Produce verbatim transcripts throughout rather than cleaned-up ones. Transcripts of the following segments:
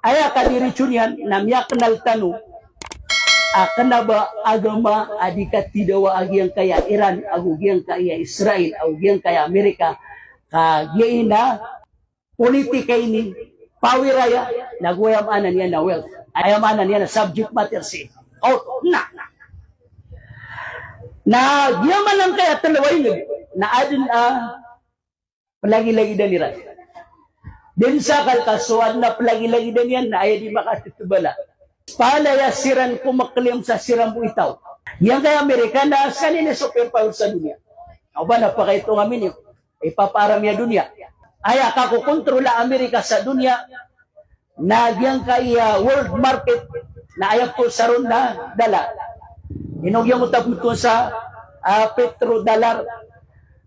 Aya kadiritso niyan na miyaknal tano a kna ba agama a di katidawa a giyangkaya Iran ago giyangkaya Israel ago giyangkaya Amerika, ka giya ina politika ini, power aya, nago aya maana niyan na wealth. Aya maana niyan na subject matter sii. O, na. Na giya man angkaya tlo a ingd na adn a plagilagidan iran. Dn sa kalk a so adn a plagilagidan iyan na aya di makatitbala. Palaya siran ko mklim sa siran bo i taw. Giyangkaya Amerika na skaniyan i superpower sa doniya. Aw ba na pakaito ngami niyo. Ipapaarami a doniya. Aya kakokontrol a Amerika sa doniya na giyangkaya world market na aya ptho sa ron na dollar. Ino giyangkoto a ptho sa, ah, petrodollar.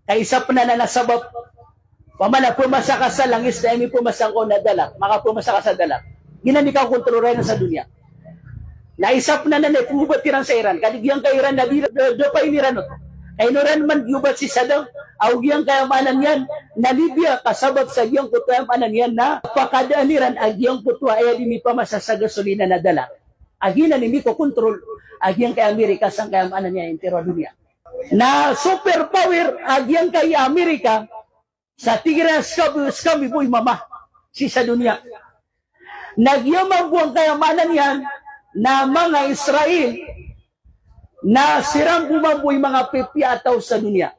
Ka isa pn anan a sabap, opama na pmasa ka sa langis na aya mipmasa ngka on na dollar, makapmasa ka sa dollar. Giyanan i kakokontrol iran sa doniya. Na isa pn anan a ipmbobat iran sa Iran. Ka di giyangkai Iran na di, da, da painiran oto. Ka ino ran man giyobat si Saddam, ago giyangkaya maana niyan na Libya, ka sabap sa giyangkoto aya maana niyan na pakadaan iran a giyangkoto a aya di mipamasa sa gasolina na dollar. A giyanan i mikokontrol a giyangkai Amerika sangkaya maana niyan intiro a doniya. Na superpower a giyangkai Amerika, sa tig iran a skami, skami bo i mama sii sa doniya. Na giya mambo angkaya maana niyan na manga Israel, na siran bo mambo i manga pipiya a taw sa doniya.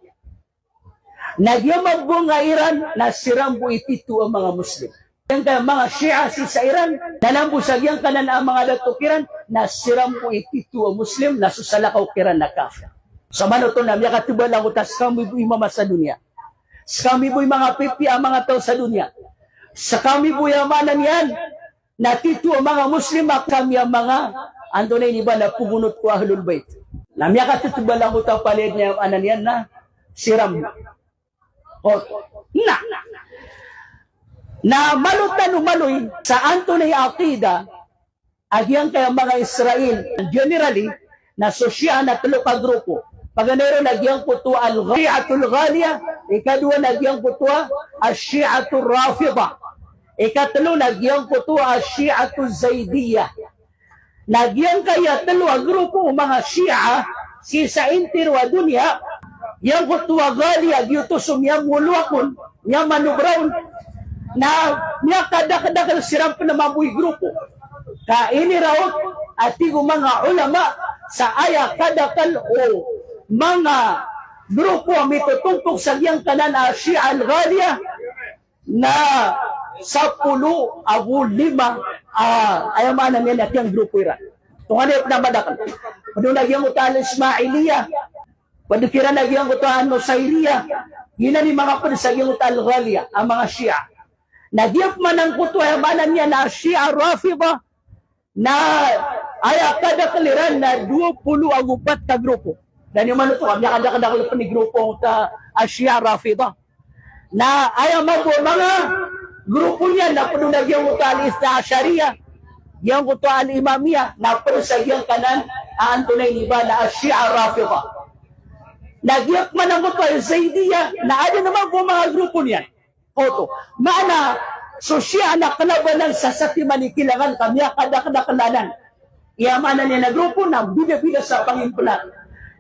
Na giya mambo angkaya Iran, na siran bo i tito a manga Muslim. Giyangkaya manga Shia sii sa Iran, na mambo sa giyangkanan a manga dato kiran, na siran bo i tito a Muslim, na so salakaw kiran na kafir. Sa manoto na miyakatbala angkoto a skami bo i mama sa doniya. Skami bo i manga pipiya a manga taw sa doniya. Skami bo i aya maana niyan na tito a manga Muslim, a skami a manga, antonaa ini ba na, pgonot ko Ahlul Bayt. Na miyakatbala angkoto a palaya na aya maana niyan na siran bo. O, na. Na malo tano maloy sa antonaa i aqida a giyangkaya manga Israel, generally, na so Shia na tlo ka grupo. Paganay ron na giyangkoto a al-Shi'atul Ghaliya, ikadowa na giyangkoto a al-Shi'atul Rafida, ikatlo na giyangkoto a al-Shi'atul Zaydiya. Na giyangkaya tlo a grupo o manga Shia sii sa intiro a doniya, giyangkoto a Ghaliya, giyoto so miyamoloakon, miyamanobra on, na miyakadakdakl siran pn mambo i grupo. Ka inirawot a tig o manga ulama sa aya kadakl o manga grupo a mitotompok sa giyangkanan a Shia al-Ghaliya na sapolo ago lima, ah, aya maana niyan na kiyang grupo iran. Tonganay pn a madakl. Pd on a giyangkoto a al-Ismailiya. Pd kiran a giyangkoto a Nusairiya. Giyanan i manga pd sa giyangkoto a al-Ghaliya, a manga Shia. Na giya pman angkoto aya maana niyan na Shia Rafida. Na aya kadakl iran na dowa polo ago pat ka grupo. Da niyo manoto a miyakadakdakl pn i grupo angkoto a Shia Rafida. Na aya mambo a manga grupo niyan na pd on a giyangkoto a al-Ithna Ashariya, giyangkoto a al-Imamiya, na pd sa giyangkanan a antonaa ini ba na a Shia Rafida. Na giya pman angkoto a Zaydiya, na adn mambo a manga grupo niyan. Oto, maana, so Shia na kna ba nan sa satiman i kilangan ka miyakadakdakl anan. Aya maana niyan a grupo na bidabida sa pangimpnar.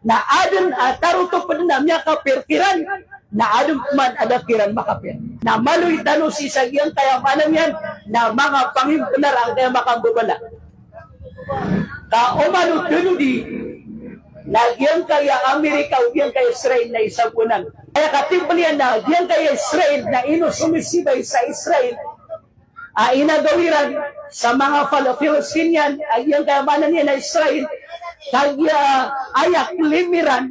Na adn a tarotop dn a miyakapir kiran, na adn pman a da kiran makapir. Na maloy tano sii sa giyangkaya maana niyan, na manga pangimpnar angkaya makambabala. Ka oman o tlo di, na giyangkaya Amerika o giyangkaya Israel na isa bo anan. Aya katimbl iyan na giyangkaya Israel na ino somisibay sa Israel a inagaw iran sa manga Fal-, Palestinian, a giyangkaya maana niyan na Israel, kagiya aya claim iran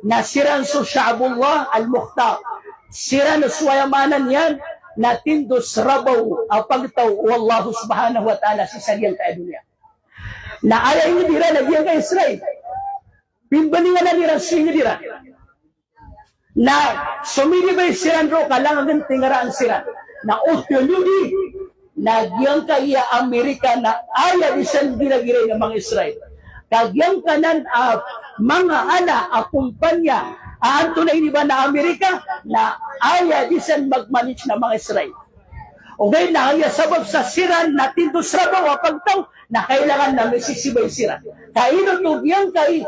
na siran so Sha'bullah al-Mukhtar. Siran so aya maana niyan na tindos rabaw a pagtaw o Allah subhanahu wa ta'ala sii sa giyangkaya doniya. Na aya ingd iran a giyangkaya Israel. Pimbalingan iran so ingd iran. Na somidibay siran roo ka langon a tingaraan siran. Na o tlo di, na giyangkaya Amerika na aya di san giragiray na manga Israel. Ka giyangkanan a manga ana a kompanya a antonaa ini ba na Amerika, na aya di san mag-manage na manga Israel. Ogaid na aya sabap sa siran na tindos rabaw a pagtaw na kailangan na misisibay siran. Ka ino oto giyangkai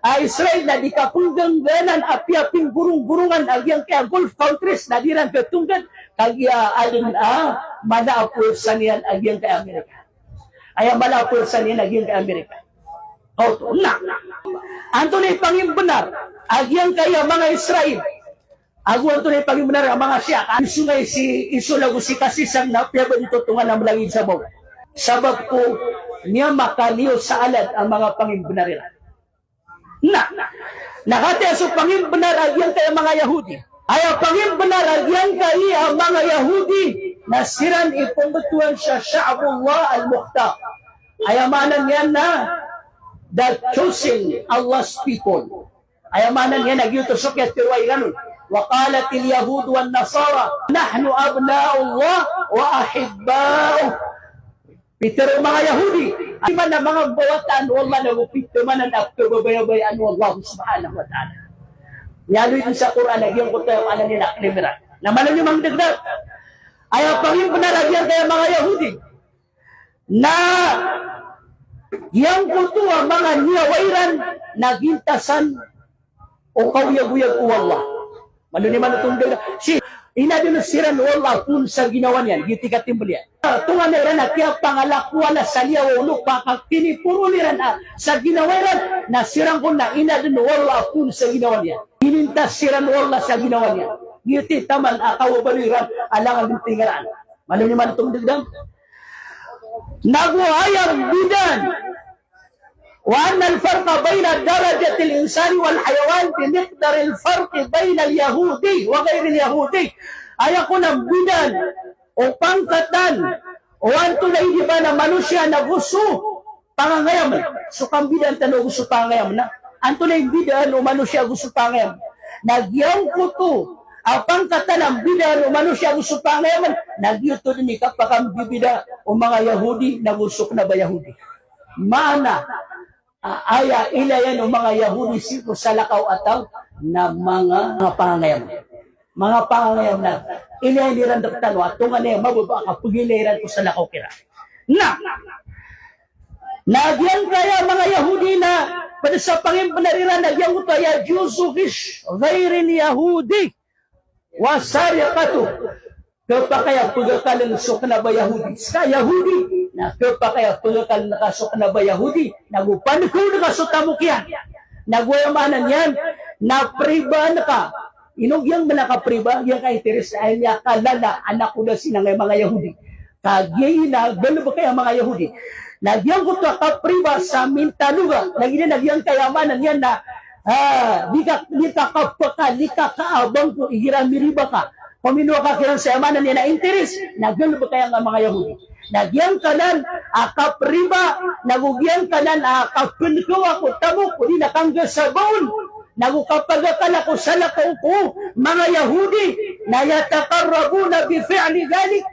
a Israel na di kapnggangganan a piyapinggoronggorong a giyangkai a Gulf countries na di ran katonggad, kagiya adn a mala a puwersa niyan a giyangkai a Amerika. Aya mala a puwersa niyan a giyangkai a Amerika. Oto, na. Antonaa i pangimbnar a giyangkai a manga Israel ago antonaa i pangimbnar a manga Shia? Ka isong ay si Isol ago si Kasisang na piyabantotong a mlagid sa baw. Sabap ko miyamakaliyos sa alad a manga pangimbnar iran. Na, na katii so pangimbnar a giyangkai a manga Yahudi. Aya pangimbnar a giyangkai a manga Yahudi na siran i pmbtowan sa Sha'bullah al-Mukhtar. Aya maana niyan na the chosen Allah's people. Aya maana niyan na giyoto so kiyatharoa iran on. Wa qalatil yahudu wan nasara nahnu abna'ullah wa ahibba'uh. Pitharo o manga Yahudi, aya maana manga mbawataan o Allah nago pitharo man a kababayabayaan o Allah subhanahu wa ta'ala. Miyaaloy dn sa Qur'an a giyangkoto aya maana niyan na klimiran. Na maana niyan manga dagdag. Aya pangimbnar a giyangkai a manga Yahudi na giyangkoto a manga niyawa iran na gintasan o kaoyagoyag o Allah. Maana niyan manga dagdag. Si, inadn siran o Allah poon sa ginawa niyan, giyoto i katimbl iyan. Tonganay iran a kiyapangalakoala sa liyawaw o lopa ka kiniporoon iran a sa ginawa iran, na siran kon na inadn o Allah poon sa ginawa niyan. Inintas siran o Allah sa ginawa niyan. Giyoto i taman a kawabaloy iran a langon a tinggaraan. Maana niyan manga dagdag. Nago aya mbidaan. Wa anna al-farqa bayna darajatil insani wal hayawan bi miqdaril farqi baynal yahudi wa ghayril yahudi. Aya kon a mbidaan o pangkatan o antonaa i di ba na manosiya nago so pangangayamn. So kambidaan tano ago so pangangayamn na antonaa i mbidaan o manosiya ago so pangangayamn. Na giyangkoto a pangkatan a mbidaan o manosiya ago so pangangayamn, na giyoto dn i kapakambibida o manga Yahudi nago so kna ba Yahudi. Maana a, aya ilayan o manga Yahudi sii ko salakaw a taw na manga, manga pangangayamn. Manga pangangayamn na ilayan iran rktano a tonganay a mababa a kapagilay iran ko salakaw kiran. Na, na giyangkaya manga Yahudi na pd sa pangimbnar iran na giyangkoto a yajuzu ghish ghayril yahudi wa sariqatuh. Khapakay a pgakaln so kna ba Yahudi. Ska Yahudi, na khapakay a pgakaln ka so kna ba Yahudi, nago pankawn ka so tamok iyan. Nago aya maana niyan na pribaan ka. Ino giyangkaya priba, giyangkaya interes, aya miyakalala a nakoda sinangay manga Yahudi. Kagiya na galbk aya manga Yahudi. Na giyangkoto a kapriba sa mintanoga, lagid iyan a giyangkaya maana niyan na, ah, di ka, di ka kapakali ka kaabang ko igira miriba ka. Kominowa ka kiran sa aya maana niyan na interes, na galbk aya nga manga Yahudi. Na giyangkanan a kapriba, nago giyangkanan a kapnkawa ko tamok, odi na kanggasabaon, nago kapagakala ko salakaw ko manga Yahudi, na yataqarrabuna bi fi'li dhalik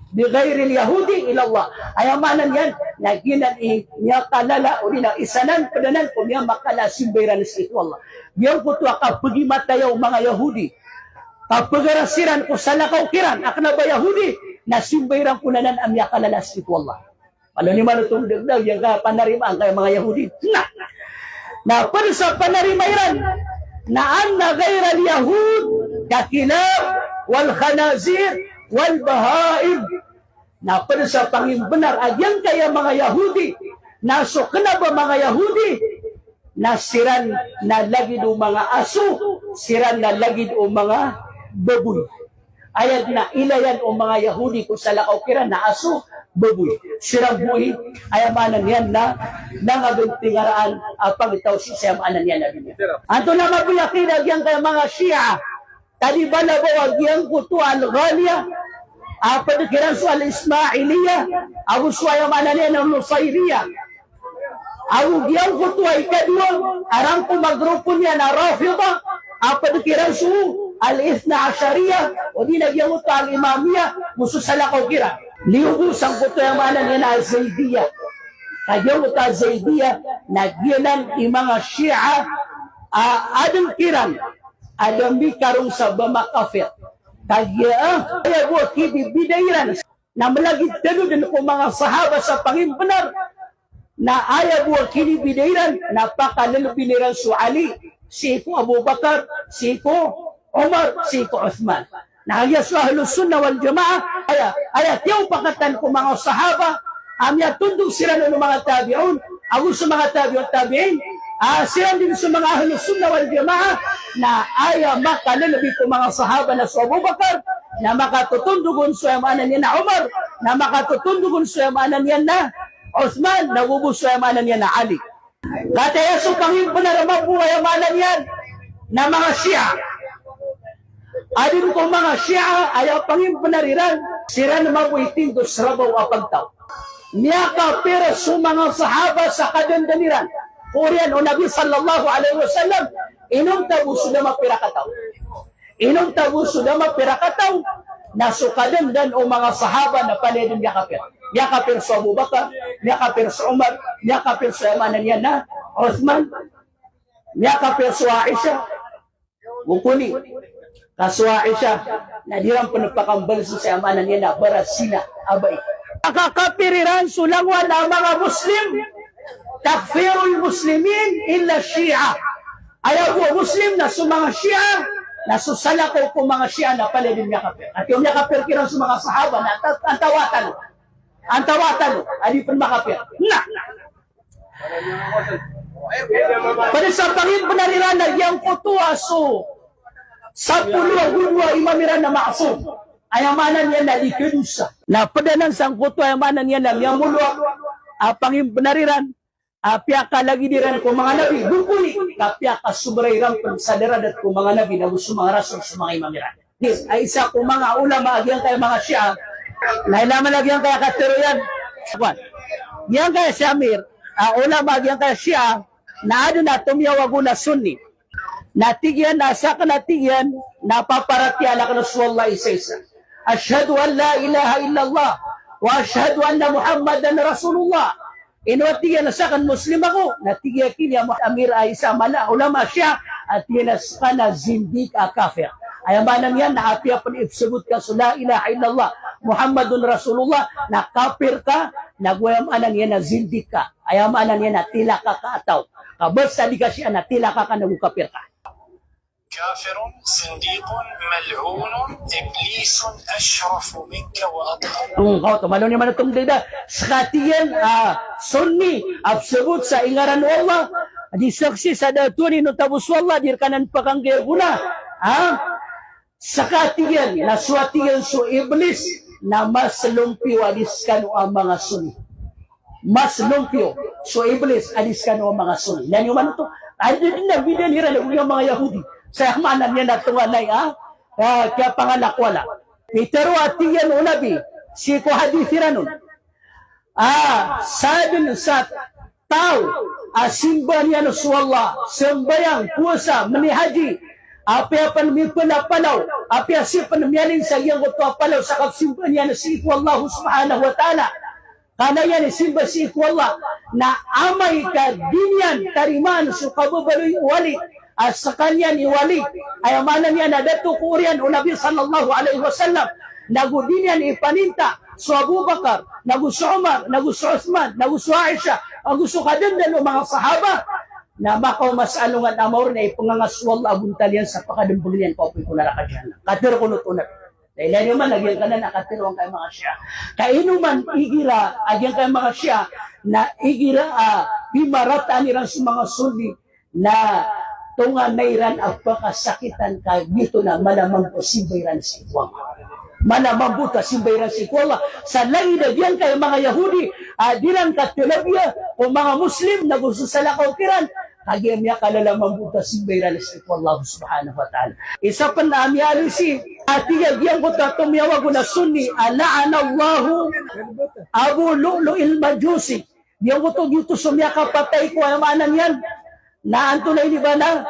bi ghayril yahudi ila Allah. Aya maana niyan, na giyanan i miyakalala, odi na isa nan pd anan ko miyamakala a simba iran sii ko Allah. Giyangkoto a kapagimatayaw o manga Yahudi, kapagaras iran ko salakaw kiran a kna ba Yahudi, na simba iran kon anan a miyakalala sii ko Allah. Maana niyan manga dagdag, giyangkaya panarima angkaya manga Yahudi. Na, na pd sa panarima iran na anna ghayral yahud kal kilab wal khanazir wal bahaim. Na pd sa pangimbnar a giyangkaya manga Yahudi na so kna ba manga Yahudi na siran na lagid o manga aso, siran na lagid o manga baboy. Aya dn a ilayan o manga Yahudi ko salakaw kiran na aso, baboy. Siran bo i, aya maana niyan na langon a tinggaraan a pagtaw sii sa aya maana niyan na doniya. Antonaa mambo i aqida giyangkaya manga Shia? Tadi balabaw a giyangkoto a Al-Ghaliya, a pd kiran so Al-Ismailiya, ago so aya maana niyan na Nusairiya. Ago giyangkoto a ikadowa a rangkom a grupo niyan a Rafida, a pd kiran so Al-Ithna Ashariya, odi na giyangkoto a Al-Imamiya, go so salakaw kiran. Liyo bo sangkoto aya maana niyan a Zaidiya. Ka giyangkoto a Zaidiya, na giyanan i manga Shia a adn kiran a da mikarong sa ba makafir. Kagiya, ah, aya bo a kibibida iran na malagid tano dn ko manga sahaba sa pangimbenar, na aya bo a kibibida iran na pakalelebi iran so Ali, sii ko Abu Bakar, sii ko Umar, sii ko Uthman. Na kagiya so Ahlus Sunnah wal Jamaah, aya, aya tiyawpakatan ko manga sahaba a miyatondog siran on o manga tabi'un, ago so manga tabi'ut tabi'in, a siran dn so manga Ahlus Sunnah wal Jamaah, na aya makalelebi ko manga sahaba na so Abu Bakar, na makatotondog on so aya maana niyan na Umar, na makatotondog on so aya maana niyan na Uthman, na go bo so aya maana niyan na Ali. Katii aya so pangimbenar mambo aya maana niyan na manga Shia. Adn ko manga Shia, aya pangimbenar iran, siran mambo i tindos rabaw a pagtaw. Miyakapir so manga sahaba sa kadandan iran ko oriyan o Nabi sallallahu alaihi wasallam, inonta bo so da mapira kataw. Inonta bo so da mapira kataw, na so kadandan o manga sahaba na palaya dn miyakapir. Miyakapir so Abu Bakar, miyakapir so Umar, miyakapir so aya maana niyan na Uthman, miyakapir so Aisha, go koni. Ka so Aisha, na di iran pn pakambalosi sa aya maana niyan na barazina a bai. Makakapir iran so langowan a manga Muslim, takfirul muslimin illa Shia. Aya bo a Muslim na so manga Shia, na so salakaw ko manga Shia na palaya dn miyakapir. Katii o miyakapir kiran so manga sahaba na ta-, antawaa tano. Antawaa tano a di pn makapir. Na. Pd sa pangimbenar iran na giyangkoto a so sapolo ago dowa a imam iran na ma'sum. Aya maana niyan na di kadosa. Na pd anan sangkoto aya maana niyan na miyamolo a pangimbenar iran a piyakalagid iran ko manga nabi, go koni, ka piyakasobra iran pn sa daradat ko manga nabi, na go so manga rasul, so manga imam iran. Yes, a isa ko manga ulama a giyangkaya manga Shia, na ilay man a giyangkaya katharo iyan. Giyangkaya si Amir, a ulama a giyangkaya Shia, na adn a tomiyawagon a Sunni. Na tig iyan a sakn a tig iyan na paparatiyayaan akn so Allah a isaisa. Ashhadu an la ilaha illallah wa ashhadu anna Muhammadan Rasulullah. Ino a tig iyan a sakn Muslim ako, na tig iyan kini a Amir a isa a mala a ulama a Shia, a tig iyan a ska na zindiq a kafir. Aya maana niyan na apiya pn ipsbot ka so la ilaha illallah Muhammadun Rasulullah, na kafir ka, na go aya maana niyan na zindiq ka. Aya maana niyan na tilaka ka a taw. Ka basta di ka Shia na tilaka ka na go kafir ka. Kafirun, zindiqun, mal'unun, iblisun ashrafu minka wa at'amu. Ong, kaoto, malo niyan man oto mdida. Ska tig iyan a Sunni a psbot sa ingaran o Allah, di saksi sa da a tohan inonta bo so Allah, di rka nan pakanggiya gona. Ha? Ska tig iyan na so a tig iyan so Iblis na mas lompiyo a di skano a manga Sunni. Mas lompiyo so Iblis a di skano a manga Sunni. Ilay niyo man oto. Adn a bidaan iran ago a manga Yahudi. Sa aya maana niyan na tonganay a, a, kiyapangalakoala. Pitharo a tig iyan o Nabi sii ko hadith iran on a sadn sa taw a simba niyan so Allah, sambayang, powasa, minihaji, apiya pn mipalapalaw, apiya sii pn miyalin sa giyangkoto a palaw sa kapsimba niyan sii ko Allah subhanahu wa ta'ala. Ka na iyan simba sii ko Allah, na amay ka di niyan tarimaan so kababaloy o wali a skaniyan i wali, aya maana niyan na dato ko oriyan o Nabi sallallahu alaihi wasallam, na go di niyan ipaninta so Abu Bakar, na go so Umar, na go so Uthman, na go so Aisha, na go so kadandan o manga sahaba, na makaoma sa alongan a maori na ipngangas o Allah a bontal iyan sa pakadmbng iyan ko apoy ko naraka Jahannam. Katharo kon oto na. Na ilay niyo man a giyangkanan a katharo angkaya manga Shia. Ka ino man igira a giyangkaya manga Shia na igira a pimarataan iran so manga Sunni na tonganay iran a pakasakitan ka giyoto na mala mambo a simba iran sii ko Allah. Mala mambo a simba iran sii ko Allah. Sa lagid a giyangkaya manga Yahudi a di iran katalabiya ko manga Muslim na go so salakaw kiran. Kagiya miyakalala mambo a simba iran sii ko Allah subhanahu wa ta'ala. Isa pn a miyaaloy sii, a tig iyan giyangkoto a tomiyawagon a Sunni a la'anallahu Abu Lu'lu'il Majusi. Giyangkoto, giyoto so miyakapatay ko, aya maana niyan na antonaa ini ba na,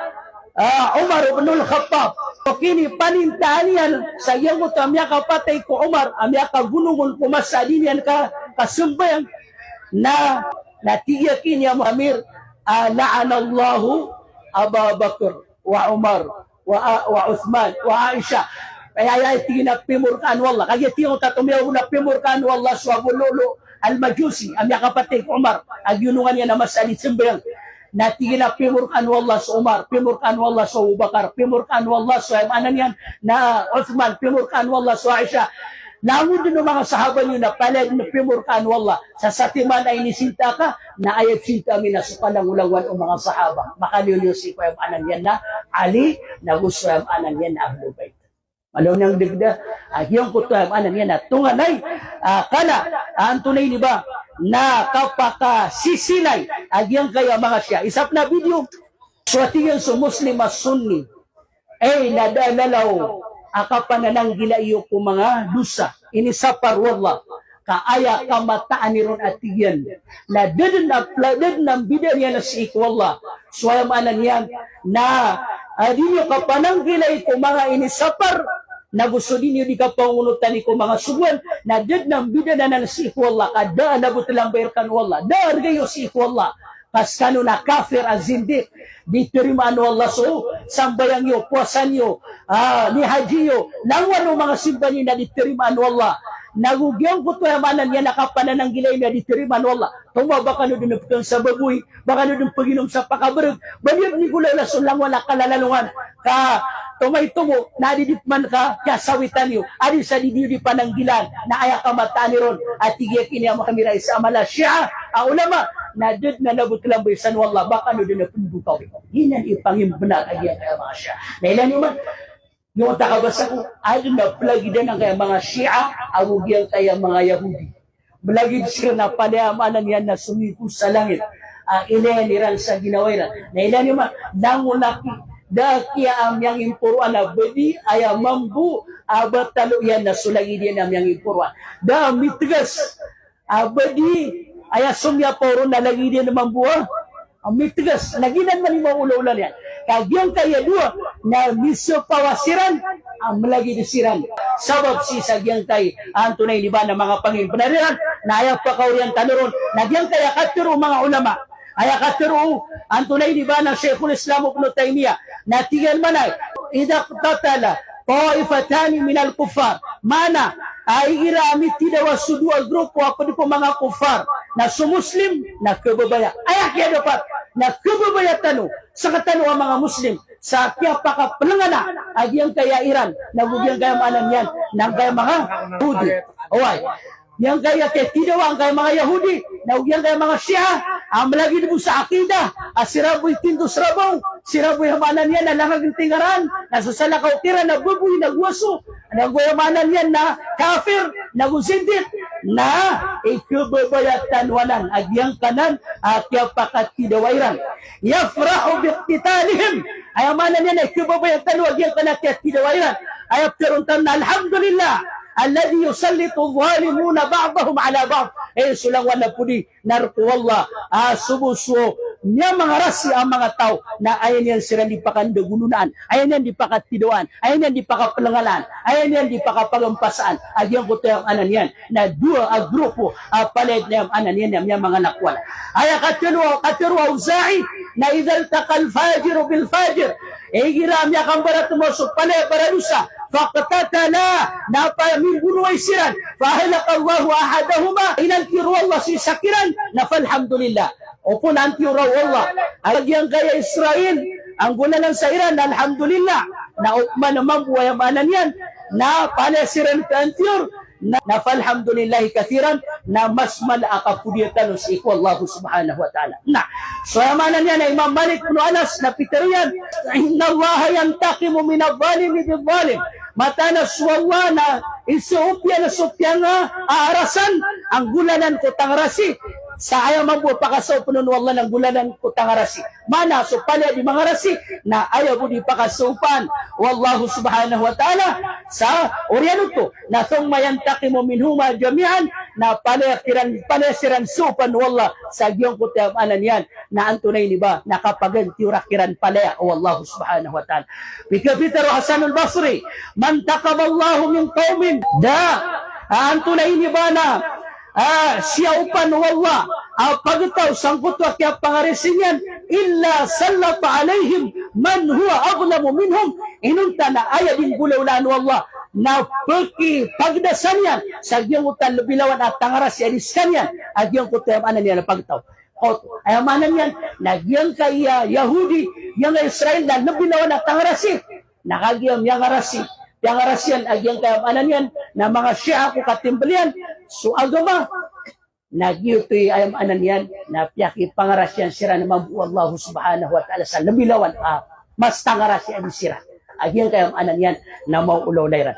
ah, Umar ibn al-Khattab. O kinipanintaan iyan sa giyangkoto a miyakapatay ko Umar a miyakagonong on ko masa a di niyan ka, kasambayang. Na, na tig iyan kini a Amir, ah, la'anallahu Aba Bakr wa Umar wa, wa Uthman wa Aisha. Aya, aya tig iyan a pimorkaan o Allah. Kagiya tig iyan oto a tomiyaw na pimorkaan o Allah so Abu Lu'lu' al-Majusi a miyakapatay ko Umar a giyonongan iyan a masa a di sambayang. Na tig iyan a pimorkaan o Allah so Umar, pimorkaan o Allah so Abu Bakar, pimorkaan o Allah so, aya maana niyan na Uthman, pimorkaan o Allah so Aisha. Langon dn o manga sahaba niyo na palaya dn a pimorkaan o Allah. Sa satiman a inisinta ka, na aya sinta ami na so kalangolangowan o manga sahaba. Makaliyo-liyo sii ko, aya maana niyan na Ali, nago so, aya maana niyan na Ahlul Bayt. Malo niyan dagda, a giyangkoto, aya maana niyan na tonganay, a, kala, a, antonaa ini ba, na kapakasisilay a giyangkaya manga Shia. Isa pn a video, so a tig iyan so Muslim a Sunni, ay, na da a lalaw a kapanananggila iyo ko manga dosa inisapar o Allah, ka aya kamataan iron a tig iyan na da dn a pla-, da dn a mbidaan iyan a sii ko Allah. So aya maana niyan na, a, di niyo kapananggilai ko manga inisapar, nago so di niyo di kapangonotani ko manga sogoan, na da dn a mbidaan anan sii ko Allah, ka da a labot lamba rkano o Allah, da a arga iyo sii ko Allah. Ka skano na kafir a zindiq, di tarimaan o Allah so sambayang iyo, powasa niyo, a, nihaji iyo, langowan o manga simba niyo na di tarimaan o Allah. Nago giyangkoto, aya maana niyan na kapanananggilai na di tarimaan o Allah. Tomo a ba kano dn pkn sa baboy, ba kano dn pginom sa pakabrg, ba niyo dn i golawla so langowan a kalalalongan. Ka tomo i tomo na adi di pman ka kiyasawitan iyo, adi sa di niyo di pananggilaan, na aya kamataan iron a tig iyan kini a Muhammad Rais a mala Shia a ulama, na da dn a labot lamba i san o Allah, ba kano dn a pndokawi. Giyanan i pangimbnar a giyangkaya manga Shia. Na ilaya niyo man, giyangkoto a kabasa ko, adn a plagidan angkaya manga Shia ago giyangkaya manga Yahudi. Mlagid siran a palaya, aya maana niyan na somiyogo sa langit a ilayan iran sa ginawa iran. Na ilaya niyo man, langon a ki-, da a kiya a miyangimporoan a badi aya mambo a ba talo iyan na so lagid iyan a miyangimporoan. Da a mitgas a badi aya somiyapa on a lagid iyan a mambo a mitgas. Na giyanan man i manga olaola niyan. Ka giyangkaya dowa na misopawa siran a mlagid siran. Sabap sii sa giyangkai a antonaa ini ba na manga pangimbnar iran, na aya pakaoriyan tano ron, na giyangkaya katharo o manga ulama. Aya katharo o antonaa ini ba na Shaykhul Islam Ibn Taymiyyah, na tig iyan man a, "Idha iqtatala ta'ifatani minal kuffar." Maana, a igira a mitidawa so dowa grupo a pd ko manga kuffar, na so Muslim na khababaya. Aya kiyadapat na khababaya tano, sktano a manga Muslim, sa kiyapakaplngana a giyangkaya iran, nago giyangkaya maana niyan na angkaya manga Yahudi. Oway. Giyangkaya kiyatidawa angkaya manga Yahudi, nago giyangkaya manga Shia, a mlagid bo sa aqidah a sira bo i tindos rabaw, sira bo i, aya maana niyan na langag tinggaran, na sasalakaw kiran a baboy nago aso, nago, aya maana niyan na kafir, nago zindiq, na ikhababaya tano anan a giyangkanan a kiyapakatidawa iran. Yafrahu biqtitalihim. Aya maana niyan na ikhababaya tano a giyangkanan a kiyatidawa iran. Aya ptharoon tano na, "Alhamdulillah alladhi yusallitu adh-dhalimina ba'dahum ala ba'd." Eh, so langowan a podi na rk o Allah a so bo so miyamangarasi a manga taw na aya niyan siran di pakandagononaan, aya niyan di pakatidawaan, aya niyan di pakaplngalaan, aya niyan di pakapagampasaan a giyangkoto, aya maana niyan na dowa a grupo a palaya dn, aya maana niyan na miyamangalakowan. Aya katharo, katharo o Awza'i na, "Idha iltaqal fajiru bil fajir." Igira a miyakambaratmo so palaya baradosa, faqtatala, na pamimbonowai siran, fa ahlaka Allahu ahadahuma, inantiyor o Allah so isa kiran, na falhamdulillah. Opama na antiyor o Allah a giyangkaya Israel a nggolalan sa Iran, alhamdulillah. Na opama na mambo, aya maana niyan na palaya siran kaantiyor, na, na falhamdulillahi kathiran, na mas mala a kapodiya tano sii ko Allah subhanahu wa ta'ala. Na so, aya maana niyan na Imam Malik bin Anas na pitharo iyan, "Innallaha yantaqimu minadh-dhalimi bidh-dhalim." Mataan a so Allah na isoop iyan so piyanga, a, arasan a nggolalan ko tangarasi. Sa aya mambo a pakasaopan o Allah na nggolalan ko tangarasi. Maana so palaya di mangarasi na aya bo di pakasaopan o Allah subhanahu wa ta'ala. Sa oriyan oto na thumma yantaqimu minhuma jami'an, na palaya kiran, palaya siran saopan o Allah sa giyangkoto, aya maana niyan na antonaa ini ba na kapagantiyor a kiran palaya o Allah subhanahu wa ta'ala. Pitharo o Hasan al-Basri, "Mantaqamallahu min qawmin." Da a antonaa ini ba na, a, siyaopan o Allah a pagtaw sangkoto a kiyapangarasi niyan, "illa sallata alayhim Man huwa adlamu minhum, inonta na aya di nggolawlaan o Allah na pkipagdasan iyan sa giyangkoto a lbi lawan a tangarasi a di skaniyan a giyangkoto aya maana niyan a pagtaw. Oto, aya maana niyan na giyangkaya Yahudi, giyangkaya Israel na lbi lawan a tangarasi. Na kagiya miyangarasi, piyangarasi iyan a giyangkaya maana niyan na manga Shia ko katimbl iyan so agama. Na giyoto i aya maana niyan na piyakipangarasian siran mambo o Allah subhanahu wa ta'ala sa lbi lawan a mas tangarasi a di siran. A giyangkaya maana niyan na maolaola iran.